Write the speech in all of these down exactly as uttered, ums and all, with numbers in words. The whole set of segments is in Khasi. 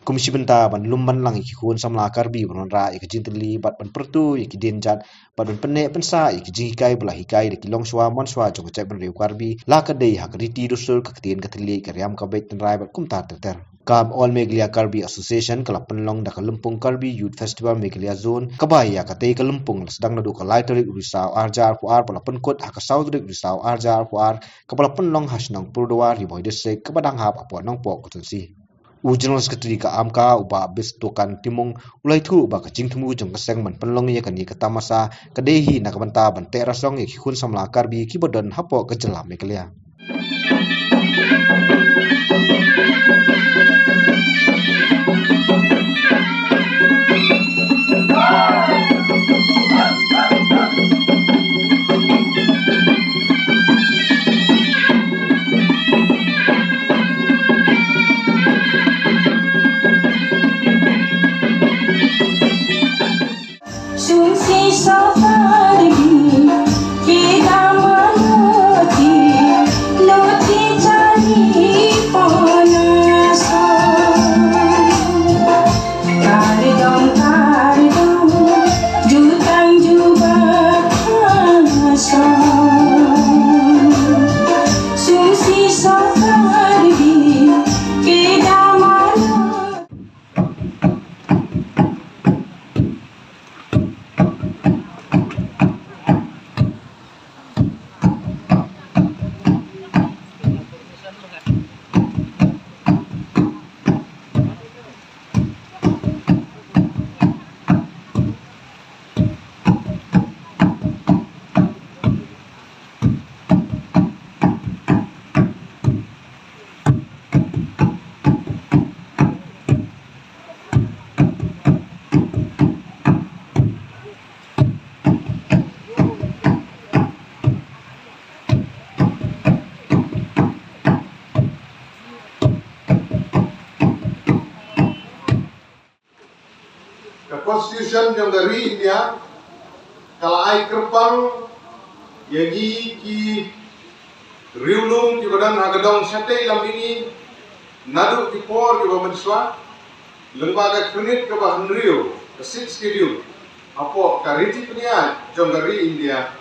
kum shi bynta ban lum ban lang ïa ki khun samla Karbi ban wanrah ïa ka jingtylli bad ban pyrto ïa ki dienjat bad ban pynneh pynsah ïa ki jinghikai ba la hikai da ki longshuwa manshuwa jong ka jaitbynriew Karbi la ka dei ha ka riti dustur, ka ktien ka thylliej, ka riam ka beit tynrai bad kumta ter ter. Ka All Meghalaya Karbi Association ka la pynlong da ka lympung Karbi Youth Festival Meghalaya Zone, kaba ïa katei ka lympung la sdang naduh ka lai tarik u Risaw arhajar arphew ar bad la pynkut ha ka saw tarik u Risaw arhajar arphew ar, kaba la pynlong ha shnong Purduar, Ri Bhoi District, kaba dang hap hapoh Nongpoh Constituency. U General Secretary ka AMKA, u Bah Bistokan Timung, u la ïathuh ba ka jingthmu jong ka seng ban pynlong ïa kane ka tamasa ka dei hi na ka bynta ban teh rasong ïa ki khun samla Karbi kiba don hapoh ka jylla Meghalaya. Sungsi sokar di kita manuti luti cari ponaso. Kari dong, kari dong, jutang jubah aso. Sungsi sokar di kita manuti. Ka Constitution jong ka ri India ka la ai kyrpang ïa ngi ki riewlum kiba don ha ka dong shatei lam mihngi, naduh ki por kiba mynshuwa, lyngba ka khyrnit kaba hynriew, ka Sixth Schedule, hapoh ka riti pynïaid jong ka ri India,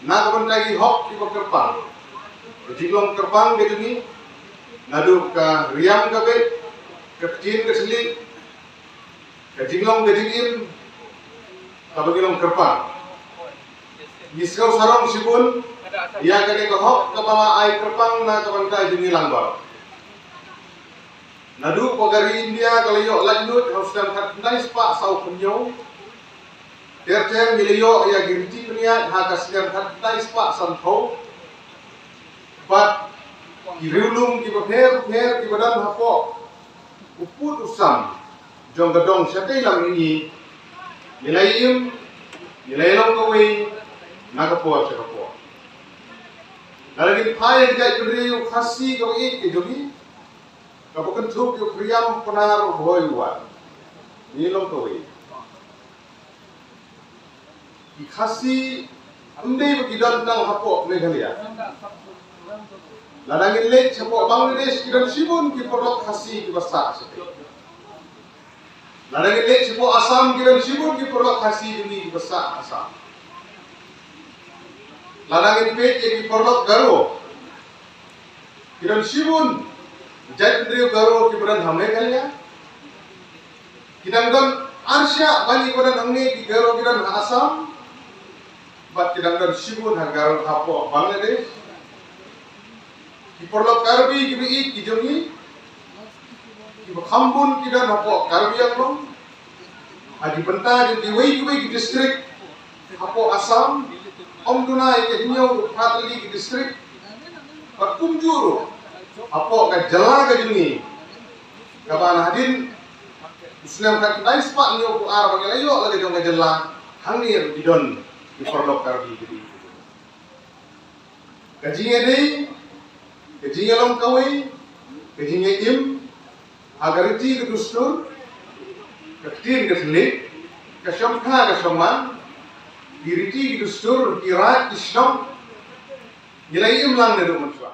na ka bynta ki hok kiba kyrpang, ka jinglong kyrpang ka jong ngi, naduh ka riam ka beit, ka ktien ka thylliej, ka jinglong ka jingim, kaba ngi long kyrpang. Ngi sngew sarong shibun ïa kane ka hok kaba la ai kyrpang na ka bynta jong ngi lang baroh. Naduh ba ka ri India ka la ïoh laitluid ha u snem khatkhyndai spah sawphew hynñiew, ter ter ngi la ïoh ïa ki riti pynïaid ha ka snem khatkhyndai spah sanphew. Bad ki riewlum kiba pher pher kiba don hapoh u pud u sam jong ka dong shatei lam mihngi, ngi la im, ngi la long kawei na ka por sha ka por. Lada ngin phai ïa ka jaitbynriew Khasi kaba ïeit ka jong ngi, kaba kynthup ïa u Khriam, u Pnar, u Bhoi, u War, ngi long kawei. Ki Khasi ym dei ba ki don tang hapoh Meghalaya. Lada ngin leit shapoh Bangladesh ki don shibun ki paralok Khasi kiba sah shatei. Lada ngin leit shapoh Assam ki don shibun ki paralok Khasi jong ngi kiba sah Assam. Lada ngin peit ïa ki paralok Garo, ki don shibun jaitbynriew Garo kiba don ha Meghalaya. Ki dang don arshah ban ïa kiba don hangne, ki Garo ki don ha Assam. Bad ki dang don shibun ha Garo hapoh Bangladesh. Ki paralok Karbi kiba ïeit ki jong ngi, kiba kham bun ki don hapoh Karbi Anglong. Ha ki bynta jong kiwei kiwei ki district hapoh Assam, ym duna ïa ki hynñiew ruh, phra tylli ki district. Bad kumjuh ruh hapoh ka jylla ka jong ngi, kaba hadien u snem khatkhyndai spah hynñiewphew ar ba ngi la ïoh la ka jong ka jylla, hangne ruh ki don ki paralok Karbi kiba ïeit. Ka jingïadei, ka jingïalong kawei, ka jingïaim ha ka riti ka dustur, ka ktien ka thylliej, ka shongkha ka shongman, ki riti ki dustur, ki raid ki shnong, ngi la im lang naduh mynshuwa.